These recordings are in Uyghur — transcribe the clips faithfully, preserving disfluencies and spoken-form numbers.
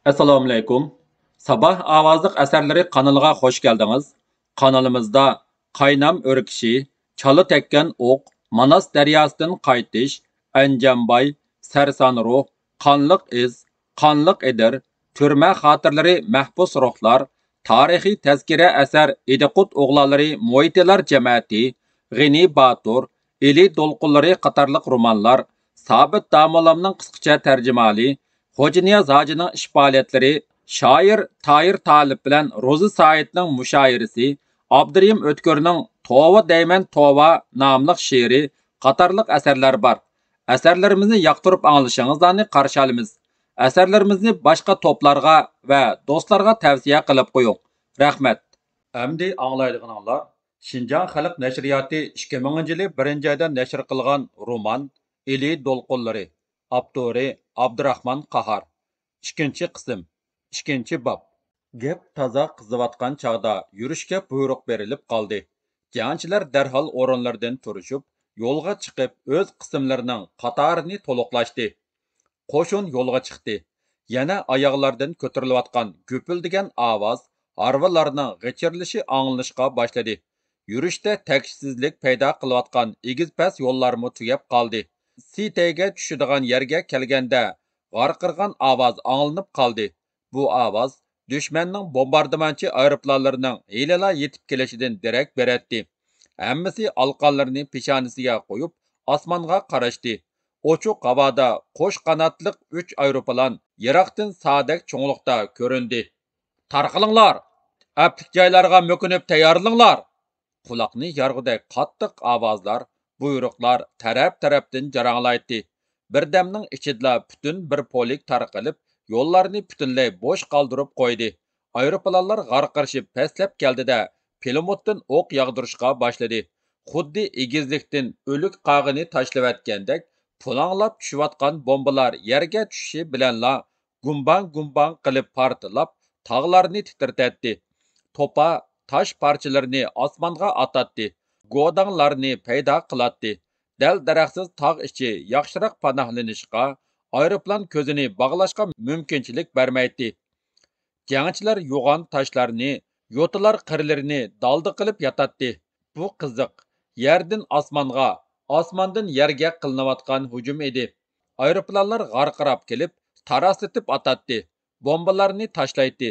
ئەسسالامۇئەلەيكۇم. ساباھ ئاۋازلىق ئەسەرلىرى قانىلىغا خوش كەلدىڭىز. قانىلىمىزدا قاينام ئۆركىشى، چالا تەگكەن ئوق، ماناس دەرياسىدىن قايتىش، ئەنجانباي، سەرسان روھ، قانلىق ئىز، قانلىق ئېدىر، تۈرمە خاتىرىلىرى، مەھبۇس روھلار، تارىخىي تەزكىرە ئەسەر ئىدىقۇت ئوغلانلىرى مۇھىتىلار جەمەتى، غېنى باتۇر، ئىلى دولقۇنلىرى قاتارلىق رومانلار، سابىت داموللامنىڭ قىسقىچە تەرجىمىھالى، خوجانىياز ھاجىنىڭ ئىش پائالىيەتلىرى، شائىر تاھىر تالىپ بىلەن روزى سايىتنىڭ مۇشائىرىسى، ئابدۇرېھىم ئۆتكۈرنىڭ توۋا دەيمەن توۋا ناملىق شېئىرى قاتارلىق ئەسەرلەر بار. ئەسەرلىرىمىزنى ياقتۇرۇپ ئاڭلىشىڭىزلارنى قارشى ئالىمىز. ئەسەرلىرىمىزنى باشقا توپلارغا ۋە دوستلارغا تەۋسىيە قىلىپ قويۇڭ. رەھمەت. ئەمدى ئاڭلايدىغىنىڭلار شىنجاڭ خەلق نەشرىياتى ئىككى مىڭىنچى يىلى بىرىنچى ئايدا نەشر قىلغان رومان ئىلى دولقۇنلىرى، ئاپتورى ئابدۇراخمان قاھار. ئىككىنچى قىسىم، ئىككىنچى باب. گەپ تازا قىزىۋاتقان چاغدا يۈرۈشكە بۇيرۇق بېرىلىپ قالدى. جەڭچىلەر دەرھال ئورۇنلىرىدىن تۇرۇشۇپ، يولغا چىقىپ، ئۆز قىسىملىرىنىڭ قاتارىنى تولۇقلاشتى. قوشۇن يولغا چىقتى. يەنە ئاياغلاردىن كۆتۈرۈلۈۋاتقان گۈپۈلدىگەن ئاۋاز، ھارۋىلارنىڭ غىچىرلىشى ئاڭلىنىشقا باشلىدى. يۈرۈشتە تەكشىسىزلىك پەيدا قىلىۋاتقان ئېگىز-پەس يوللارمۇ تۈگەپ قالدى. سىتەيگە چۈشىدىغان يەرگە كەلگەندە، غارقىرىغان ئاۋاز ئاڭلىنىپ قالدى. بۇ ئاۋاز دۈشمەننىڭ بومباردىمانچى ئايروپىلانلىرىنىڭ ھېلىلا يېتىپ كېلىشىدىن دېرەك بېرەتتى. ھەممىسى ئالقانلىرىنى پېشانىسىگە قويۇپ، ئاسمانغا قاراشتى. ئوچۇق ھاۋادا قوش قاناتلىق ئۈچ ئايروپىلان يىراقتىن سادەك چوڭلۇقتا كۆرۈندى. تارقىلىڭلار! ئەپلىك جايلارغا مۆكۈنۈپ تەييارلىنىڭلار! قۇلاقنى يارغۇدەك قاتتىق ئاۋازلار، بۇيرۇقلار تەرەپ-تەرەپتىن جاراڭلايتتى. بىردەمنىڭ ئىچىدىلا پۈتۈن بىر پولك تارقىلىپ، يوللارنى پۈتۈنلەي بوش قالدۇرۇپ قويدى. ئايروپىلانلار غارقىرىشىپ پەسلەپ كەلدى-دە، پىلىموتتىن ئوق ياغدۇرۇشقا باشلىدى. خۇددى ئېگىزلىكتىن ئۆلۈك قاغىنى تاشلىۋەتكەندەك، پۇلاڭلاپ چۈشۈۋاتقان بومبىلار يەرگە چۈشۈشى بىلەنلا گۇمباڭ-گۇمباڭ قىلىپ پارتلاپ، تاغلارنى تىترىتەتتى. توپا تاش پارچىلىرىنى ئاسمانغا ئاتاتتى، گوداڭلارنى پەيدا قىلاتتى. دەل-دەرەخسىز تاغ ئىچى ياخشىراق پاناھلىنىشقا، ئايروپىلان كۆزىنى باغلاشقا مۇمكىنچىلىك بەرمەيتتى. جەڭچىلەر يوغان تاشلارنى، يوتىلار قىرلىرىنى دالدا قىلىپ ياتاتتى. بۇ قىزىق، يەردىن ئاسمانغا، ئاسماندىن يەرگە قىلىنىۋاتقان ھۇجۇم ئىدى. ئايروپىلانلار غارقىراپ كېلىپ، تاراسلىتىپ ئاتاتتى. بومبىلارنى تاشلايتتى.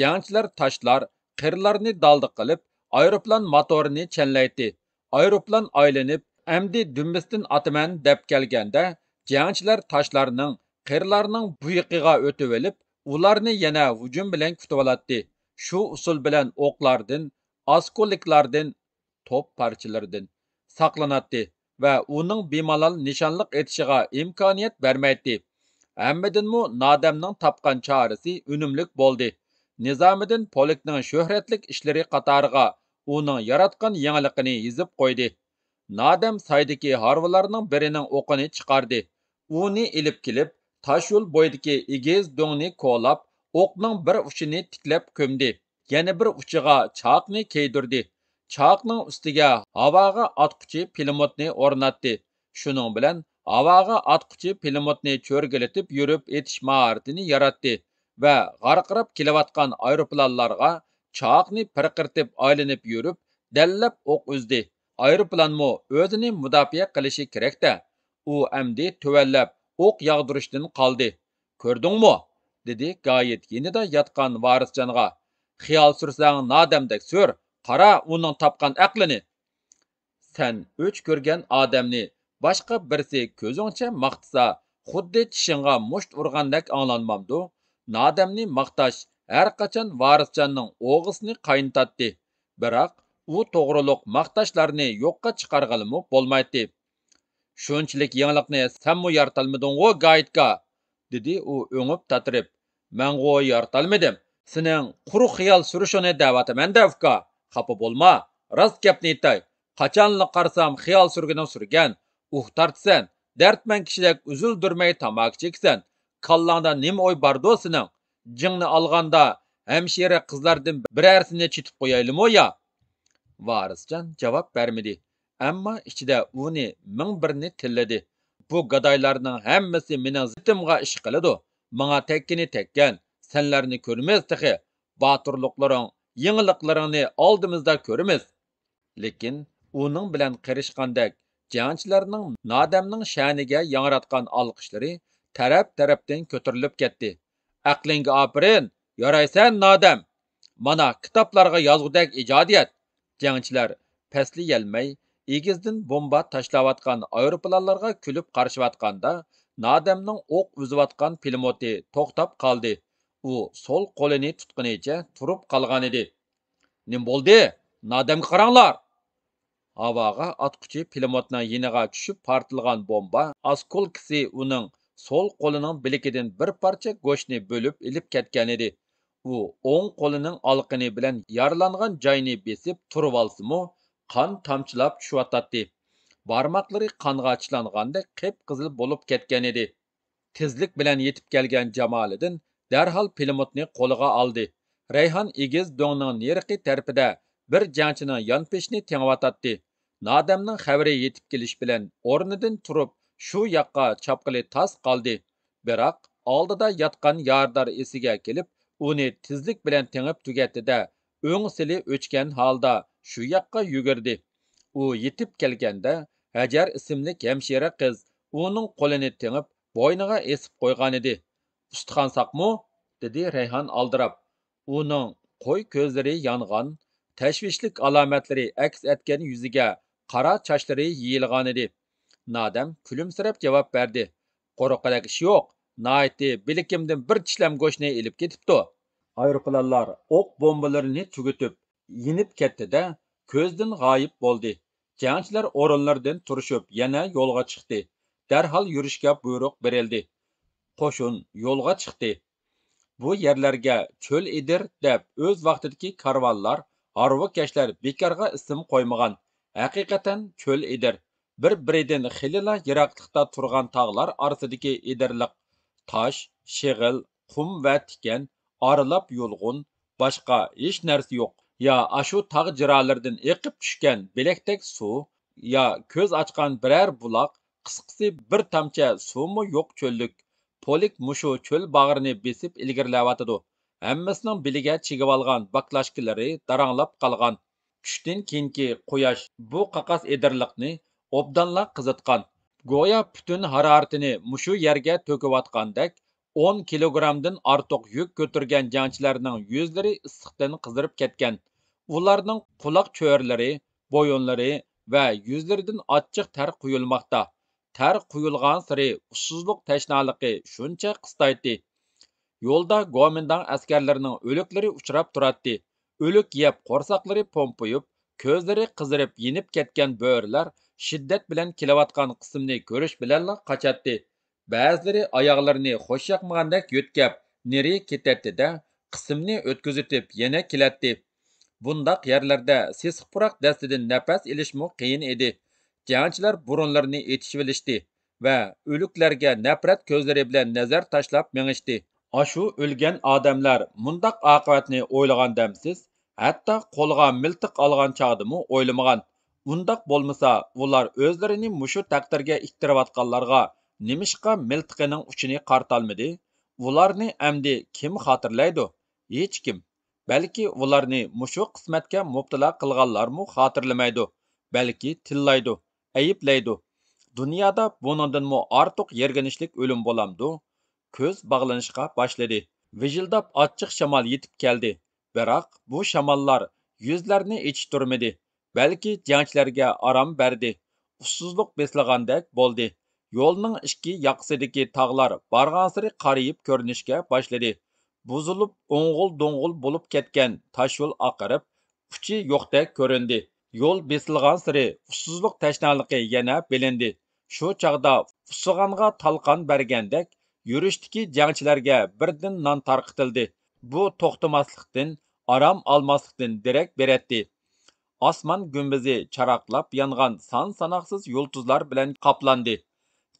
جەڭچىلەر تاشلار، قىرلارنى دالدا قىلىپ، ئايروپىلان موتورىنى چەنلەيتتى. ئايروپىلان ئايلىنىپ، ئەمدى دۈمبىسىدىن ئاتىمەن دەپ كەلگەندە، جەڭچىلەر تاشلارنىڭ، قىرلارنىڭ بۇيىقىغا ئۆتۈۋېلىپ، ئۇلارنى يەنە ھۇجۇم بىلەن كۈتۈۋالاتتى. شۇ ئۇسۇل بىلەن ئوقلاردىن، ئاسكولىكلاردىن، توپ پارچىلىرىدىن ساقلىناتتى ۋە ئۇنىڭ بىمالال نىشانلىق ئېتىشىغا ئىمكانىيەت بەرمەيتتى. ھەممىدىنمۇ نادەمنىڭ تاپقان چارىسى ئۈنۈملۈك بولدى. نىزامىدىن پولكنىڭ شۆھرەتلىك ئىشلىرى قاتارىغا ئۇنىڭ ياراتقان يېڭىلىقىنى يېزىپ قويدى. نادەم سايدىكى ھارۋىلارنىڭ بىرىنىڭ ئوقىنى چىقاردى. ئۇنى ئېلىپ كېلىپ، تاشيول بويىدىكى ئېگىز دۆڭنى كولاپ، ئوقنىڭ بىر ئۇچىنى تىكلەپ كۆمدى. يەنە بىر ئۇچىغا چاقنى كىيدۈردى. چاقنىڭ ئۈستىگە ھاۋاغا ئاتقۇچى پىلىموتنى ئورناتتى. شۇنىڭ بىلەن ھاۋاغا ئاتقۇچى پىلىموتنى چۆرگىلىتىپ يۈرۈپ ئېتىش ماھارىتىنى ياراتتى ۋە غارقىراپ كېلىۋاتقان ئايروپىلانلارغا چاقنى پىرقىرىتىپ ئايلىنىپ يۈرۈپ، دەللەپ ئوق ئۈزدى. ئايروپىلانمۇ ئۆزىنى مۇداپىئە قىلىشى كېرەك-دە. ئۇ ئەمدى تۆۋەنلەپ ئوق ياغدۇرۇشتىن قالدى. «كۆردۈڭمۇ؟» دېدى گايىت يېنىدا ياتقان ۋارىسجانغا. «خىيال سۈرسەڭ نادەمدەك سۈر، قارا ئۇنىڭ تاپقان ئەقلىنى.» سەن ئۆچ كۆرگەن ئادەمنى باشقا بىرسى كۆزۈڭچە ماختىسا، خۇددى چىشىڭغا مۇشت ئۇرغاندەك ئاڭلانمامدۇ؟ نادەمنى ماختاش ھەرقاچان ۋارىسجاننىڭ ئوغىسىنى قاينىتاتتى. بىراق، ئۇ توغرۇلۇق ماختاشلارنى يوققا چىقارغىلىمۇ بولمايتتى. «شۇنچىلىك يېڭىلىقنى سەنمۇ يارىتالمىدىڭغۇ، گايىتكا؟» دېدى ئۇ ئۆڭۈپ تاتىرىپ. «مەنغۇ يارىتالمىدىم. سېنىڭ قۇرۇق خىيال سۈرۈشۈڭنى دەۋاتىمەن-دە، ئۇكا. خاپا بولما. راست گەپنى ئېيتاي. قاچانلا قارىسام خىيال سۈرگىنىڭ سۈرگەن. ئۇھ تارتىسەن. دەردمەن كىشىدەك ئۈزۈلدۈرمەي تاماكا چېكىسەن. كاللاڭدا نېمە ئوي باردۇ سېنىڭ؟ جىڭنى ئالغاندا ھەمشىرە قىزلاردىن بىرەرسىنى چېتىپ قويايلىمۇ يا؟» ۋارىسجان جاۋاب بەرمىدى. ئەمما ئىچىدە ئۇنى مىڭ بىرنى تىللىدى. «بۇ گادايلارنىڭ ھەممىسى مېنىڭ زىتىمغا ئىش قىلىدۇ. ماڭا تەگكىنى تەگكەن، سەنلەرنى كۆرىمىز تېخى. باتۇرلۇقلىرىڭ، يېڭىلىقلىرىڭنى ئالدىمىزدا كۆرىمىز. لېكىن ئۇنىڭ بىلەن قېرىشقاندەك، جەڭچىلەرنىڭ نادەمنىڭ شەنىگە ياڭراتقان ئالقىشلىرى تەرەپ-تەرەپتىن كۆتۈرۈلۈپ كەتتى. «ئەقلىڭگە ئاپىرىن! يارايسەن، نادەم! مانا، كىتابلارغا يازغۇدەك ئىجادىيەت!» جەڭچىلەر پەسلىيەلمەي، ئېگىزدىن بومبا تاشلاۋاتقان ئايروپىلانلارغا كۈلۈپ قارىشىۋاتقاندا، نادەمنىڭ ئوق ئۈزۈۋاتقان پىلىموتى توختاپ قالدى. ئۇ سول قولىنى تۇتقىنىچە تۇرۇپ قالغانىدى. «نېمە بولدى؟ نادەمگە قاراڭلار!» ھاۋاغا ئاتقۇچى پىلىموتنىڭ يېنىغا چۈشۈپ پارتلىغان بومبا ئاسكولكىسى ئۇنىڭ سول قولىنىڭ بىلىكىدىن بىر پارچە گۆشنى بۆلۈپ ئېلىپ كەتكەنىدى. ئۇ ئوڭ قولىنىڭ ئالىقىنى بىلەن يارىلانغان جاينى بېسىپ تۇرۇۋالسىمۇ، قان تامچىلاپ چۈشۈۋاتاتتى. بارماقلىرى قانغا چىلانغاندەك قىپقىزىل بولۇپ كەتكەنىدى. تېزلىك بىلەن يېتىپ كەلگەن جامالىدىن دەرھال پىلىموتنى قولىغا ئالدى. رەيھان ئېگىز دۆڭنىڭ نېرىقى تەرىپىدە بىر جەڭچىنىڭ يانپېشىنى تېڭىۋاتاتتى. نادەمنىڭ خەۋىرى يېتىپ كېلىش بىلەن ئورنىدىن تۇرۇپ، شۇ ياققا چاپقىلى تاس قالدى. بىراق، ئالدىدا ياتقان يارىدار ئېسىگە كېلىپ، ئۇنى تېزلىك بىلەن تېڭىپ تۈگەتتى-دە، ئۆڭسىلى ئۆچكەن ھالدا شۇ ياققا يۈگۈردى. ئۇ يېتىپ كەلگەندە، ھەجەر ئىسىملىك ھەمشىرە قىز ئۇنىڭ قولىنى تېڭىپ، بوينىغا ئېسىپ قويغانىدى. «ئۇستىخان ساقمۇ؟» دېدى رەيھان ئالدىراپ. ئۇنىڭ قوي كۆزلىرى يانغان، تەشۋىشلىك ئالامەتلىرى ئەكس ئەتكەن يۈزىگە قارا چاچلىرى يېيىلغانىدى. نادەم كۈلۈمسىرەپ جاۋاب بەردى: «قورققۇدەك ئىش يوق، ناھايىتى بىلىكىمدىن بىر چىشلەم گۆشنى ئېلىپ كېتىپتۇ.» ئايروپىلانلار ئوق بومبىلىرىنى تۈگىتىپ، يېنىپ كەتتى-دە، كۆزدىن غايىب بولدى. جەڭچىلەر ئورۇنلىرىدىن تۇرۇشۇپ، يەنە يولغا چىقتى. دەرھال يۈرۈشكە بۇيرۇق بېرىلدى. قوشۇن يولغا چىقتى. بۇ يەرلەرگە چۆل ئېدىر دەپ ئۆز ۋاقتىدىكى كارۋانلار، ھارۋىكەشلەر بىكارغا ئىسىم قويمىغان. ھەقىقەتەن چۆل ئېدىر. بىر-بىرىدىن خېلىلا يىراقلىقتا تۇرغان تاغلار ئارىسىدىكى ئېدىرلىق. تاش، شېغىل، قۇم ۋە تىكەن، ئارىلاپ يۇلغۇن، باشقا ھېچ نەرسە يوق. يا ئاشۇ تاغ جىرالىرىدىن ئېقىپ چۈشكەن بىلەكتەك سۇ، يا كۆز ئاچقان بىرەر بۇلاق، قىسقىسى بىر تامچە سۇمۇ يوق چۆللۈك. پولك مۇشۇ چۆل باغرىنى بېسىپ ئىلگىرىلەۋاتىدۇ. ھەممىسىنىڭ بېلىگە چىگىۋالغان باكلاشكىلىرى داراڭلاپ قالغان. چۈشتىن كېيىنكى قۇياش بۇ قاقاس ئېدىرلىقنى ئوبدانلا قىزىتقان. گويا پۈتۈن ھارارىتىنى مۇشۇ يەرگە تۆكۈۋاتقاندەك، ئون كىلوگرامدىن ئارتۇق يۈك كۆتۈرگەن جەڭچىلەرنىڭ يۈزلىرى ئىسسىقتىن قىزىرىپ كەتكەن. ئۇلارنىڭ قۇلاق چۆرىلىرى، بويۇنلىرى ۋە يۈزلىرىدىن ئاچچىق تەر قۇيۇلماقتا. تەر قۇيۇلغانسېرى ئۇسسۇزلۇق تەشنالىقى شۇنچە قىستايتتى. يولدا گومىنداڭ ئەسكەرلىرىنىڭ ئۆلۈكلىرى ئۇچراپ تۇراتتى. ئۆلۈك يەپ قورساقلىرى پومپىيىپ، كۆزلىرى قىزىرىپ يېنىپ كەتكەن بۆرىلەر شىددەت بىلەن كېلىۋاتقان قىسىمنى كۆرۈش بىلەنلا قاچاتتى. بەزىلىرى ئاياغلىرىنى خۇش ياقمىغاندەك يۆتكەپ نېرى كېتەتتى-دە، قىسىمنى ئۆتكۈزۈۋېتىپ يەنە كېلەتتى. بۇنداق يەرلەردە سېسىق پۇراق دەستىدىن نەپەس ئېلىشمۇ قىيىن ئىدى. جەڭچىلەر بۇرۇنلىرىنى ئېتىشىۋېلىشتى ۋە ئۆلۈكلەرگە نەپرەت كۆزلىرى بىلەن نەزەر تاشلاپ مېڭىشتى. ئاشۇ ئۆلگەن ئادەملەر مۇنداق ئاقىۋەتنى ئويلىغاندەمسىز؟ ھەتتا قولىغا مىلتىق ئالغان چاغدىمۇ ئويلىمىغان. ئۇنداق بولمىسا، ئۇلار ئۆزلىرىنى مۇشۇ تەقدىرگە ئىتتىرىۋاتقانلارغا نېمىشقا مىلتىقىنىڭ ئۇچىنى قارىتالمىدى؟ ئۇلارنى ئەمدى كىم خاتىرىلەيدۇ؟ ھېچكىم. بەلكى ئۇلارنى مۇشۇ قىسمەتكە مۇپتىلا قىلغانلارمۇ خاتىرىلىمەيدۇ، بەلكى تىللايدۇ، ئەيىبلەيدۇ. دۇنيادا بۇنىڭدىنمۇ ئارتۇق يىرگىنچلىك ئۆلۈم بولامدۇ؟ كۆز باغلىنىشقا باشلىدى. ۋىژىلداپ ئاچچىق شامال يېتىپ كەلدى. بىراق بۇ شاماللار يۈزلەرنى ئېچىشتۇرمىدى، بەلكى جەڭچىلەرگە ئارام بەردى. ئۇسسۇزلۇق بېسىلغاندەك بولدى. يولنىڭ ئىككى ياقىسىدىكى تاغلار بارغانسېرى قارىيىپ كۆرۈنۈشكە باشلىدى. بۇزۇلۇپ، ئوڭغۇل-دوڭغۇل بولۇپ كەتكەن تاشيول ئاقىرىپ، ئۇچى يوقتەك كۆرۈندى. يول بېسىلغانسېرى ئۇسسۇزلۇق تەشنالىقى يەنە بىلىندى. شۇ چاغدا ئۇسسىغانغا تالقان بەرگەندەك، يۈرۈشتىكى جەڭچىلەرگە بىردىن نان تارقىتىلدى. بۇ توختىماسلىقتىن، ئارام ئالماسلىقتىن دېرەك بېرەتتى. ئاسمان گۈمبىزى چاراقلاپ يانغان سان-ساناقسىز يۇلتۇزلار بىلەن قاپلاندى.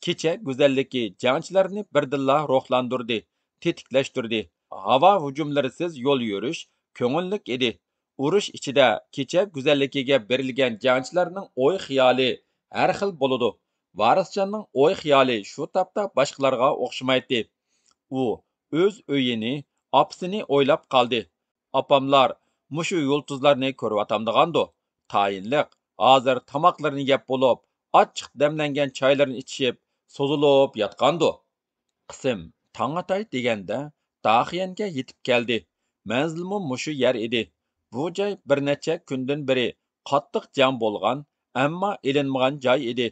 كېچە گۈزەللىكى جەڭچىلەرنى بىردىنلا روھلاندۇردى، تېتىكلەشتۈردى. ھاۋا ھۇجۇملىرىسىز يول يۈرۈش كۆڭۈللۈك ئىدى. ئۇرۇش ئىچىدە كېچە گۈزەللىكىگە بېرىلگەن جەڭچىلەرنىڭ ئوي-خىيالى ھەر خىل بولىدۇ. ۋارىسجاننىڭ ئوي-خىيالى شۇ تاپتا باشقىلارغا ئوخشىمايتتى. ئۇ ئۆز ئۆيىنى، ئاپىسىنى ئويلاپ قالدى. ئاپاملار مۇشۇ يۇلتۇزلارنى كۆرۈۋاتامدىغاندۇ؟ تايىنلىق، ھازىر تاماقلىرىنى يەپ بولۇپ، ئاچچىق دەملەنگەن چايلىرىنى ئىچىپ، سوزۇلۇپ ياتقاندۇ. قىسىم تاڭ ئاتاي دېگەندە داخىيەنگە يېتىپ كەلدى. مەنزىلمۇ مۇشۇ يەر ئىدى. بۇ جاي بىر نەچچە كۈندىن بېرى قاتتىق جەڭ بولغان، ئەمما ئېلىنمىغان جاي ئىدى.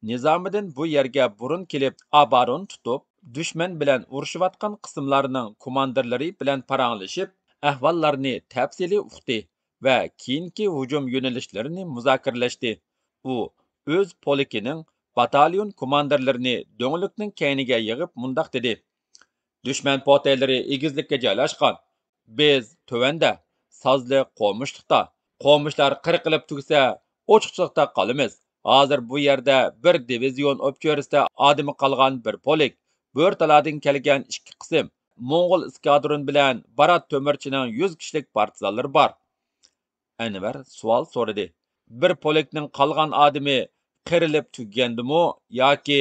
نىزامىدىن بۇ يەرگە بۇرۇن كېلىپ، ئابارون تۇتۇپ، دۈشمەن بىلەن ئۇرۇشۇۋاتقان قىسىملارنىڭ كوماندىرلىرى بىلەن پاراڭلىشىپ، ئەھۋاللارنى تەپسىلىي ئۇقتى ۋە كېيىنكى ھۇجۇم يۆنىلىشلىرىنى مۇزاكىرىلەشتى. ئۇ ئۆز پولكىنىڭ باتاليون كوماندىرلىرىنى دۆڭلۈكنىڭ كەينىگە يىغىپ مۇنداق دېدى: دۈشمەن پوتەيلىرى ئېگىزلىككە جايلاشقان. بىز تۆۋەندە، سازلىق قومۇشلۇقتا. قومۇشلار قىرقىلىپ تۈگىسە، ئوچۇقچىلىقتا قالىمىز. ھازىر بۇ يەردە بىر دىۋىزىيون ئوپچۆرىسى ئادىمى قالغان بىر پولك، بۆرتالادىن كەلگەن ئىككى قىسىم، موڭغۇل ئىسكادرون بىلەن بارات تۆمۈرچىنىڭ يۈز كىشىلىك پارتىزانلىرى بار. ئەنۋەر سوئال سورىدى: بىر پولكنىڭ قالغان ئادىمى قىرىلىپ تۈگىگەندىمۇ ياكى؟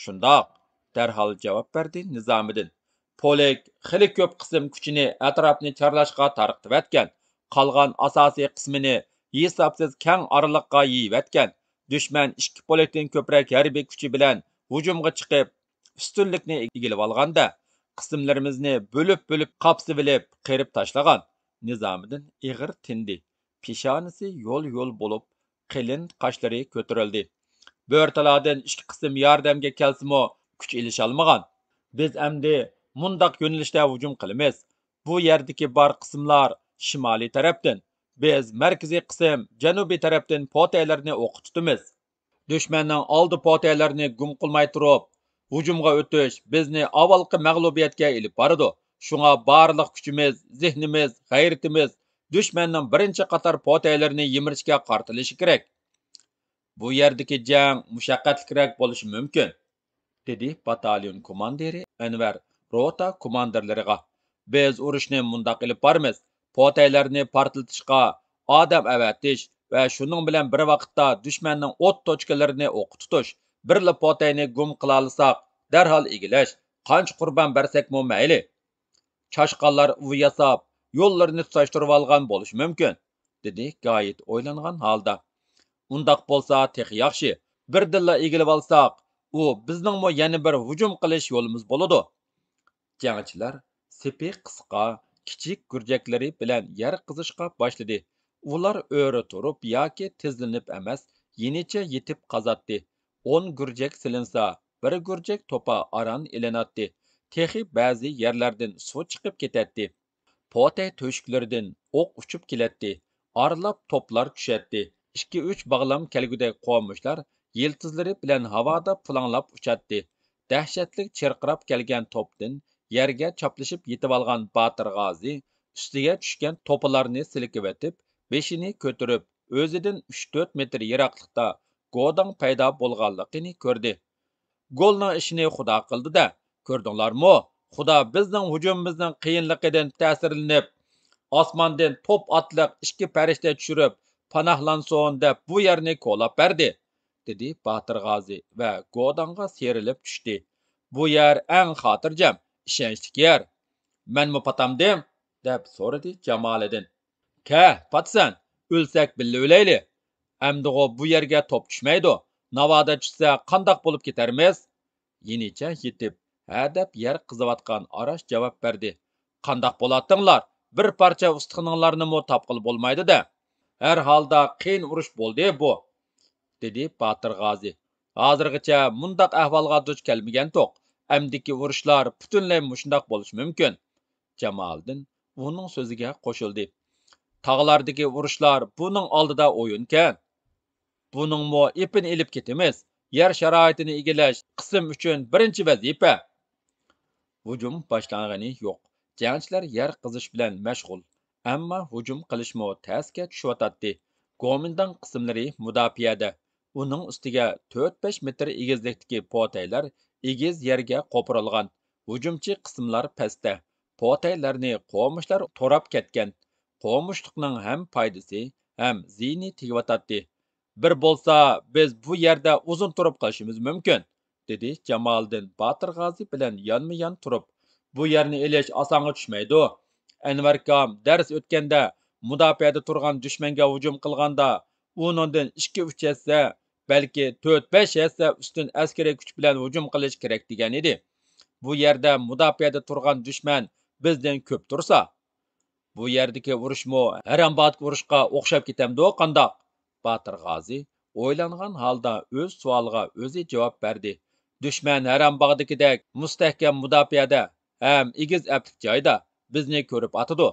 شۇنداق، دەرھال جاۋاب بەردى نىزامىدىن. پولك خېلى كۆپ قىسىم كۈچىنى ئەتراپنى چارلاشقا تارقىتىۋەتكەن، قالغان ئاساسىي قىسمىنى ھېسابسىز كەڭ ئارىلىققا يېيىۋەتكەن. دۈشمەن ئىككى پولكتىن كۆپرەك ھەربىي كۈچى بىلەن ھۇجۇمغا چىقىپ، ئۈستۈنلۈكنى ئىگىلىۋالغاندا، قىسىملىرىمىزنى بۆلۈپ-بۆلۈپ قاپسىۋېلىپ قىرىپ تاشلىغان. نىزامىدىن ئېغىر تىندى. پېشانىسى يول-يول بولۇپ، قېلىن قاشلىرى كۆتۈرۈلدى. بۆرتالادىن ئىككى قىسىم ياردەمگە كەلسىمۇ، كۈچ ئېلىشالمىغان. بىز ئەمدى مۇنداق يۆنىلىشتە ھۇجۇم قىلىمىز. بۇ يەردىكى بار قىسىملار شىمالىي تەرەپتىن، بىز مەركىزىي قىسىم جەنۇبىي تەرەپتىن پوتەيلەرنى ئوققا تۇتىمىز. دۈشمەننىڭ ئالدى پوتەيلەرنى گۇم قىلماي تۇرۇپ، ھۇجۇمغا ئۆتۈش بىزنى ئاۋۋالقى مەغلۇبىيەتكە ئېلىپ بارىدۇ. شۇڭا بارلىق كۈچىمىز، زېھنىمىز، غەيرىتىمىز دۈشمەننىڭ بىرىنچى قاتار پوتەيلىرىنى يىمىرىشكە قارىتىلىشى كېرەك. بۇ يەردىكى جەڭ مۇشەققەتلىكرەك بولۇشى مۇمكىن، دېدى باتاليون كوماندىرى ئەنۋەر روتا كوماندىرلىرىغا. بىز ئۇرۇشنى مۇنداق ئېلىپ بارىمىز: پوتەيلەرنى پارتلىتىشقا ئادەم ئەۋەتىش ۋە شۇنىڭ بىلەن بىر ۋاقىتتا دۈشمەننىڭ ئوت توچكىلىرىنى ئوققا تۇتۇش. بىرلا پوتەينى گۇم قىلالىساق، دەرھال ئىگىلەش. قانچە قۇربان بەرسەكمۇ مەيلى. چاشقانلار ئۇۋا ياساپ، يوللىرىنى تۇتاشتۇرۇۋالغان بولۇشى مۇمكىن، دېدى گايىت ئويلانغان ھالدا. ئۇنداق بولسا تېخى ياخشى. بىردىنلا ئىگىلىۋالساق، ئۇ بىزنىڭمۇ يەنە بىر ھۇجۇم قىلىش يولىمىز بولىدۇ. جەڭچىلەر سېپى قىسقا، كىچىك گۈرجەكلىرى بىلەن يەر قېزىشقا باشلىدى. ئۇلار ئۆرە تۇرۇپ ياكى تىزلىنىپ ئەمەس، يېنىچە يېتىپ قازاتتى. ئون گۈرجەك سېلىنسا، بىر گۈرجەك توپا ئاران ئېلىناتتى. تېخى بەزى يەرلەردىن سۇ چىقىپ كېتەتتى. پوتەي تۆشۈكلىرىدىن ئوق ئۇچۇپ كېلەتتى. ئارىلاپ توپلار چۈشەتتى. ئىككى-ئۈچ باغلام كەلگۈدەك قومۇشلار يىلتىزلىرى بىلەن ھاۋادا پۇلاڭلاپ ئۇچاتتى. دەھشەتلىك چىرقىراپ كەلگەن توپتىن يەرگە چاپلىشىپ يېتىۋالغان باتىر غازى ئۈستىگە چۈشكەن توپىلارنى سىلكىۋېتىپ، بېشىنى كۆتۈرۈپ، ئۆزىدىن ئۈچ-تۆت مېتىر يىراقلىقتا گوداڭ پەيدا بولغانلىقىنى كۆردى. گولنىڭ ئىشىنى خۇدا قىلدى-دە، كۆردۈڭلارمۇ؟ خۇدا بىزنىڭ ھۇجۇمىمىزنىڭ قىيىنلىقىدىن تەسىرلىنىپ، ئاسماندىن توپ ئاتلىق ئىككى پەرىشتە چۈشۈرۈپ، پاناھلانسۇن دەپ بۇ يەرنى كولاپ بەردى، دېدى باتىر غازى ۋە گوداڭغا سىيرىلىپ چۈشتى. بۇ يەر ئەڭ خاتىرجەم، ئىشەنچلىك يەر. مەنمۇ پاتامدىم؟ دەپ سورىدى جامالىدىن. كە، پاتىسەن، ئۆلسەك بىللە ئۆلەيلى. ئەمدىغۇ بۇ يەرگە توپ چۈشمەيدۇ. ناۋادا چۈشسە قانداق بولۇپ كېتەرمىز؟ يېنىچە يېتىپ، ھە دەپ يەر قىزىۋاتقان ئاراش جاۋاب بەردى. قانداق بولاتتىڭلار؟ بىر پارچە ئۇستىخىنىڭلارنىمۇ تاپقىلى بولمايدۇ-دە. ھەر ھالدا قىيىن ئۇرۇش بولدى بۇ، دېدى باتىر غازى. ھازىرغىچە مۇنداق ئەھۋالغا دۇچ كەلمىگەنتۇق. ئەمدىكى ئۇرۇشلار پۈتۈنلەي مۇشۇنداق بولۇشى مۇمكىن. جامالىدىن ئۇنىڭ سۆزىگە قوشۇلدى. تاغلاردىكى ئۇرۇشلار بۇنىڭ ئالدىدا ئويۇنكەن. بۇنىڭمۇ ئېپىنى ئېلىپ كېتىمىز. يەر شارائىتىنى ئىگىلەش قىسىم ئۈچۈن بىرىنچى ۋەزىپە. ھۇجۇم باشلانغىنى يوق. جەڭچىلەر يەر قېزىش بىلەن مەشغۇل. ئەمما ھۇجۇم قىلىشمۇ تەسكە چۈشۈۋاتاتتى. گومىنداڭ قىسىملىرى مۇداپىئەدە. ئۇنىڭ ئۈستىگە تۆت-بەش مېتىر ئېگىزلىكتىكى پوتەيلەر ئېگىز يەرگە قوپۇرۇلغان. ھۇجۇمچى قىسىملار پەستە. پوتەيلەرنى قومۇشلار توراپ كەتكەن. قومۇشلۇقنىڭ ھەم پايدىسى، ھەم زىيىنى تېگىۋاتاتتى. بىر بولسا، بىز بۇ يەردە ئۇزۇن تۇرۇپ قېلىشىمىز مۇمكىن، دېدى جامالىدىن باتىر غازى بىلەن يانمۇ يان تۇرۇپ. بۇ يەرنى ئېلىش ئاسانغا چۈشمەيدۇ. ئەنۋەركام دەرس ئۆتكەندە مۇداپىئەدە تۇرغان دۈشمەنگە ھۇجۇم قىلغاندا، ئۇنىڭدىن ئىككى-ئۈچ ھەسسە، بەلكى تۆت-بەش ھەسسە ئۈستۈن ئەسكىرىي كۈچ بىلەن ھۇجۇم قىلىش كېرەك دېگەن ئىدى. بۇ يەردە مۇداپىئەدە تۇرغان دۈشمەن بىزدىن كۆپ تۇرسا، بۇ يەردىكى ئۇرۇشمۇ ھەرەمباغدىكى ئۇرۇشقا ئوخشاپ كېتەمدۇ قانداق؟ باتۇر غازى ئويلانغان ھالدا ئۆز سوئالىغا ئۆزى جاۋاب بەردى. دۈشمەن ھەرەمباغدىكىدەك مۇستەھكەم مۇداپىئەدە ھەم ئېگىز ئەپلىك جايدا بىزنى كۆرۈپ ئاتىدۇ.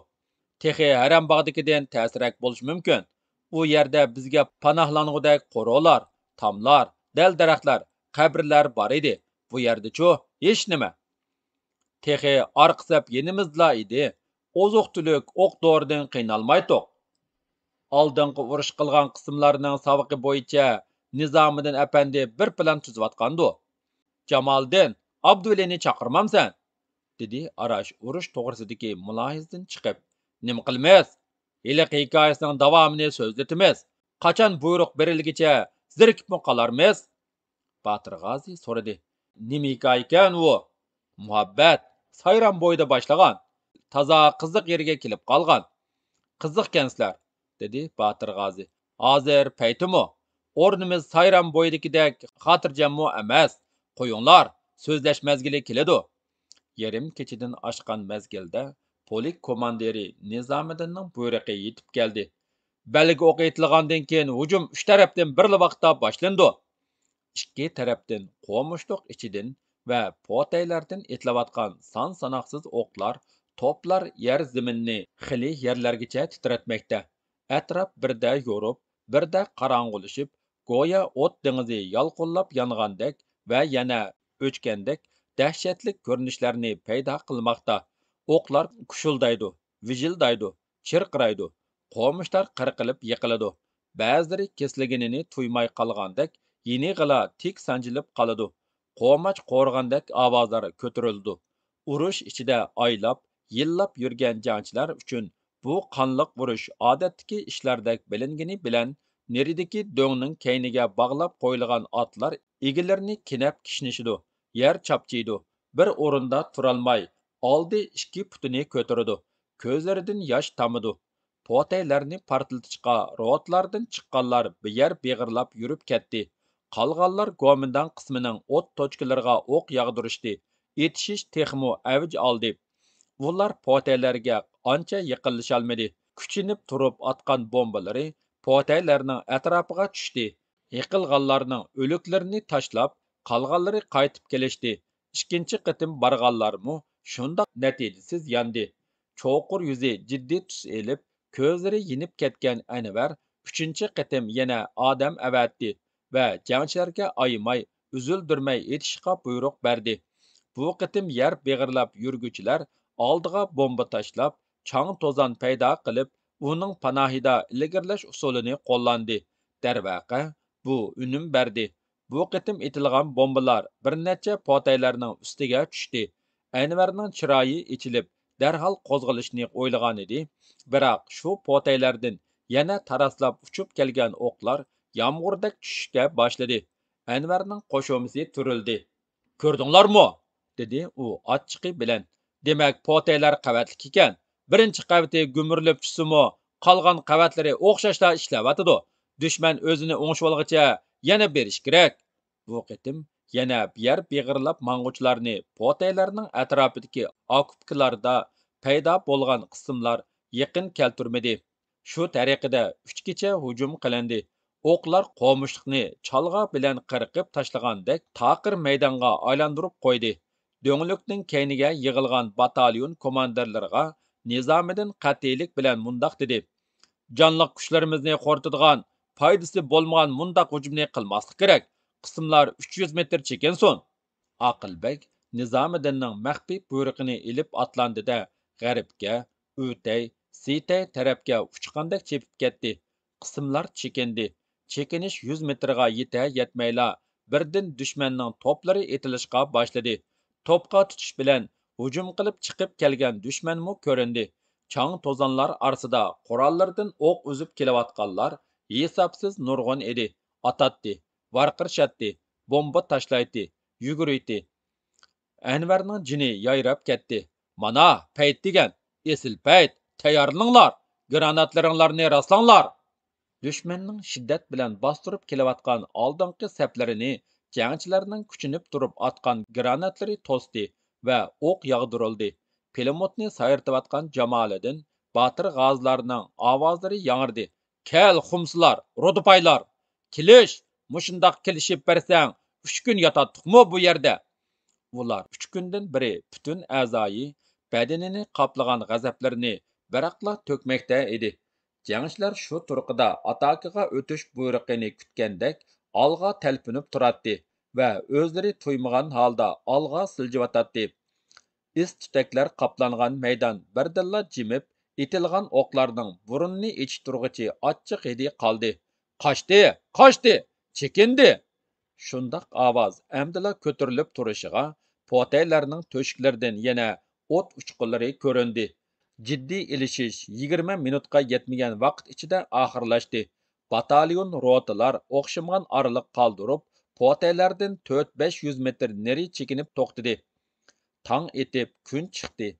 تېخى ھەرەمباغدىكىدىن تەسرەك بولۇشى مۇمكىن. ئۇ يەردە بىزگە پاناھلانغۇدەك قورۇلار، تاملار، دەل-دەرەخلەر، قەبرىلەر بار ئىدى. بۇ يەردىچۇ؟ ھېچنېمە. تېخى ئارقا سەپ يېنىمىزدىلا ئىدى. ئوزۇق-تۈلۈك، ئوق-دورىدىن قىينالمايتتۇق. ئالدىنقى ئۇرۇش قىلغان قىسىملارنىڭ ساۋىقى بويىچە نىزامىدىن ئەپەندى بىر پىلان تۈزۈۋاتقاندۇ. جامالىدىن، ئابدۇۋەلىنى چاقىرمامسەن؟ دېدى ئاراش ئۇرۇش توغرىسىدىكى مۇلاھىزىدىن چىقىپ. نېمە قىلىمىز؟ ھېلىقى ھېكايىسىنىڭ داۋامىنى سۆزلىتىمىز. قاچان بۇيرۇق بېرىلگىچە زېرىكىپمۇ قالارمىز؟ باتۇر غازى سورىدى. نېمە ھېكايىكەن ئۇ؟ مۇھەببەت سايرام بويىدا باشلىغان. تازا قىزىق يېرىگە كېلىپ قالغان. قىزىقكەنسىلەر، دېدى باتۇر غازى. ھازىر پەيتىمۇ؟ ئورنىمىز سايرام بويىدىكىدەك خاتىرجەممۇ ئەمەس. قويۇڭلار، سۆزلەش مەزگىلى كېلىدۇ. يېرىم كېچىدىن ئاشقان مەزگىلدە پولك كوماندىرى نىزامىدىننىڭ بۇيرۇقى يېتىپ كەلدى. بەلگە ئوقى ئېتىلغاندىن كېيىن ھۇجۇم ئۈچ تەرەپتىن بىرلا ۋاقىتتا باشلىنىدۇ. ئىككى تەرەپتىن قومۇشلۇق ئىچىدىن ۋە پوتەيلەردىن ئېتىلىۋاتقان سان-ساناقسىز ئوقلار، توپلار يەر زېمىننى خېلى يەرلەرگىچە تىترەتمەكتە. ئەتراپ بىردە يورۇپ، بىردە قاراڭغۇلىشىپ، گويا ئوت دېڭىزى يالقۇنلاپ يانغاندەك ۋە يەنە ئۆچكەندەك دەھشەتلىك كۆرۈنۈشلەرنى پەيدا قىلماقتا. ئوقلار كۇشۇلدايدۇ، ۋىژىلدايدۇ، چىرقىرايدۇ. قومۇشلار قىرقىلىپ يىقىلىدۇ. بەزىلىرى كېسىلگىنىنى تۇيماي قالغاندەك يېنىغىلا تىك سانجىلىپ قالىدۇ. قوماچ قورۇغاندەك ئاۋازلار كۆتۈرۈلىدۇ. ئۇرۇش ئىچىدە ئايلاپ، يىللاپ يۈرگەن جەڭچىلەر ئۈچۈن بۇ قانلىق ئۇرۇش ئادەتتىكى ئىشلاردەك بىلىنگىنى بىلەن، نېرىدىكى دۆڭنىڭ كەينىگە باغلاپ قويۇلغان ئاتلار ئىگىلىرىنى كېنەپ كىشنىشىدۇ، يەر چاپچىيدۇ، بىر ئورۇندا تۇرالماي، ئالدى ئىككى پۇتىنى كۆتۈرىدۇ، كۆزلىرىدىن ياش تامىدۇ. پوتەيلەرنى پارتلىتىشقا روتىلاردىن چىققانلار بىر يەر بېغىرلاپ يۈرۈپ كەتتى. قالغانلار گومىنداڭ قىسمىنىڭ ئوت توچكىلىرىغا ئوق ياغدۇرۇشتى. ئېتىشىش تېخىمۇ ئەۋج ئالدى. ئۇلار پوتەيلەرگە ئانچە يېقىنلىشالمىدى. كۈچىنىپ تۇرۇپ ئاتقان بومبىلىرى پوتەيلەرنىڭ ئەتراپىغا چۈشتى. يىقىلغانلارنىڭ ئۆلۈكلىرىنى تاشلاپ، قالغانلىرى قايتىپ كېلىشتى. ئىككىنچى قېتىم بارغانلارمۇ شۇنداق نەتىجىسىز ياندى. چوقۇر يۈزى جىددىي تۈس ئېلىپ، كۆزلىرى يېنىپ كەتكەن ئەنۋەر ئۈچىنچى قېتىم يەنە ئادەم ئەۋەتتى ۋە جەڭچىلەرگە ئايىماي، ئۈزۈلدۈرمەي ئېتىشقا بۇيرۇق بەردى. بۇ قېتىم يەر بېغىرلاپ يۈرگۈچىلەر ئالدىغا بومبا تاشلاپ، چاڭ-توزان پەيدا قىلىپ، ئۇنىڭ پاناھىدا ئىلگىرىلەش ئۇسۇلىنى قوللاندى. دەرۋەقە، بۇ ئۈنۈم بەردى. بۇ قېتىم ئېتىلغان بومبىلار بىر نەچچە پوتەيلەرنىڭ ئۈستىگە چۈشتى. ئەنۋەرنىڭ چىرايى ئېچىلىپ، دەرھال قوزغىلىشنى ئويلىغانىدى. بىراق شۇ پوتەيلەردىن يەنە تاراسلاپ ئۇچۇپ كەلگەن ئوقلار يامغۇردەك چۈشۈشكە باشلىدى. ئەنۋەرنىڭ قوشۇمىسى تۈرۈلدى. «كۆردۈڭلارمۇ؟» دېدى ئۇ ئاچچىقى بىلەن. «دېمەك، پوتەيلەر قەۋەتلىك ئىكەن. بىرىنچى قەۋىتى گۈمۈرۈلۈپ چۈشسىمۇ، قالغان قەۋەتلىرى ئوخشاشلا ئىشلەۋاتىدۇ. دۈشمەن ئۆزىنى ئوڭشىۋالغىچە يەنە بېرىش كېرەك.» بۇ قېتىم يەنە بىر يەر بېغىرلاپ ماڭغۇچىلارنى پوتەيلەرنىڭ ئەتراپىدىكى ئاكوپكىلاردا پەيدا بولغان قىسىملار يېقىن كەلتۈرمىدى. شۇ تەرىقىدە ئۈچ كېچە ھۇجۇم قىلىندى. ئوقلار قومۇشلۇقنى چالغا بىلەن قىرقىپ تاشلىغاندەك تاقىر مەيدانغا ئايلاندۇرۇپ قويدى. دۆڭلۈكنىڭ كەينىگە يىغىلغان باتاليون كوماندىرلىرىغا نىزامىدىن قەتئىيلىك بىلەن مۇنداق دېدى: «جانلىق كۈچلىرىمىزنى خورىتىدىغان، پايدىسى بولمىغان مۇنداق ھۇجۇمنى قىلماسلىق كېرەك. قىسىملار ئۈچ يۈز مېتىر چېكىنسۇن.» ئاقىل بەگ نىزامىدىننىڭ مەخپىي بۇيرۇقىنى ئېلىپ ئاتلاندى-دە، غەربكە، ئۈتەي، سىتەي تەرەپكە ئۇچقاندەك چېپىپ كەتتى. قىسىملار چېكىندى. چېكىنىش يۈز مېتىرغا يېتە-يەتمەيلا، بىردىن دۈشمەننىڭ توپلىرى ئېتىلىشقا باشلىدى. توپقا تۇتۇش بىلەن ھۇجۇم قىلىپ چىقىپ كەلگەن دۈشمەنمۇ كۆرۈندى. چاڭ-توزانلار ئارىسىدا قوراللىرىدىن ئوق ئۈزۈپ كېلىۋاتقانلار ھېسابسىز نۇرغۇن ئىدى. ئاتاتتى، ۋارقىرىشاتتى، بومبا تاشلايتتى، يۈگۈرۈيتتى. ئەنۋەرنىڭ جېنى يايراپ كەتتى. مانا، پەيت دېگەن، ئېسىل پەيت، تەييارلىنىڭلار، گراناتلىرىڭلارنى راسلاڭلار! دۈشمەننىڭ شىددەت بىلەن باستۇرۇپ كېلىۋاتقان ئالدىنقى سەپلىرىنى جەڭچىلەرنىڭ كۈچىنىپ تۇرۇپ ئاتقان گراناتلىرى توستى ۋە ئوق ياغدۇرۇلدى. پىلىموتنى سايرىتىۋاتقان جامالىدىن باتۇر غازىلارنىڭ ئاۋازلىرى ياڭرىدى. كەل، خۇمسىلار، رۇدۇپايلار! كېلىش! مۇشۇنداق كېلىشىپ بەرسەڭ، ئۈچ كۈن ياتاتتۇقمۇ بۇ يەردە؟ ئۇلار ئۈچ كۈندىن بېرى پۈتۈن ئەزايى، بەدىنىنى قاپلىغان غەزەپلىرىنى بىراقلا تۆكمەكتە ئىدى. جەڭچىلەر شۇ تۇرقىدا ئاتاكىغا ئۆتۈش بۇيرۇقىنى كۈتكەندەك ئالغا تەلپۈنۈپ تۇراتتى ۋە ئۆزلىرى تۇيمىغان ھالدا ئالغا سىلجىۋاتاتتى. ئىس تۈتەكلەر قاپلانغان مەيدان بىردىنلا جىمىپ، ئېتىلغان ئوقلارنىڭ بۇرۇننى ئېچىشتۇرغۇچى ئاچچىق ھىدى قالدى. قاچتى! قاچتى! چېكىندى! شۇنداق ئاۋاز ئەمدىلا كۆتۈرۈلۈپ تۇرۇشىغا، پوتەيلەرنىڭ تۆشۈكلىرىدىن يەنە ئوت ئۇچقۇنلىرى كۆرۈندى. جىددىي ئېلىشىش يىگىرمە مىنۇتقا يەتمىگەن ۋاقىت ئىچىدە ئاخىرلاشتى. باتاليون، روتىلار ئوخشىمىغان ئارىلىق قالدۇرۇپ، پوتەيلەردىن تۆت بەش يۈز مېتىر نېرى چېكىنىپ توختىدى. تاڭ ئېتىپ، كۈن چىقتى.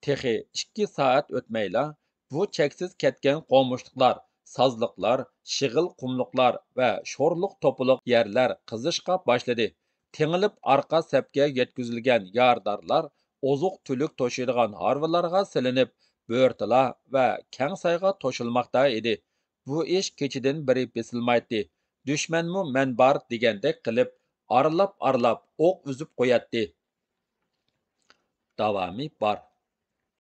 تېخى ئىككى سائەت ئۆتمەيلا، بۇ چەكسىز كەتكەن قومۇشلۇقلار، سازلىقلار، شېغىل قۇملۇقلار ۋە شورلۇق توپىلىق يەرلەر قىزىشقا باشلىدى. تېڭىلىپ ئارقا سەپكە يەتكۈزۈلگەن يارىدارلار ئوزۇق-تۈلۈك توشۇيدىغان ھارۋىلارغا سېلىنىپ، بۆرتالا ۋە كەڭ سايغا توشۇلماقتا ئىدى. بۇ ئىش كېچىدىن بېرى بېسىلمايتتى. دۈشمەنمۇ مەن بار دېگەندەك قىلىپ، ئارىلاپ-ئارىلاپ ئوق ئۈزۈپ قوياتتى. داۋامى بار.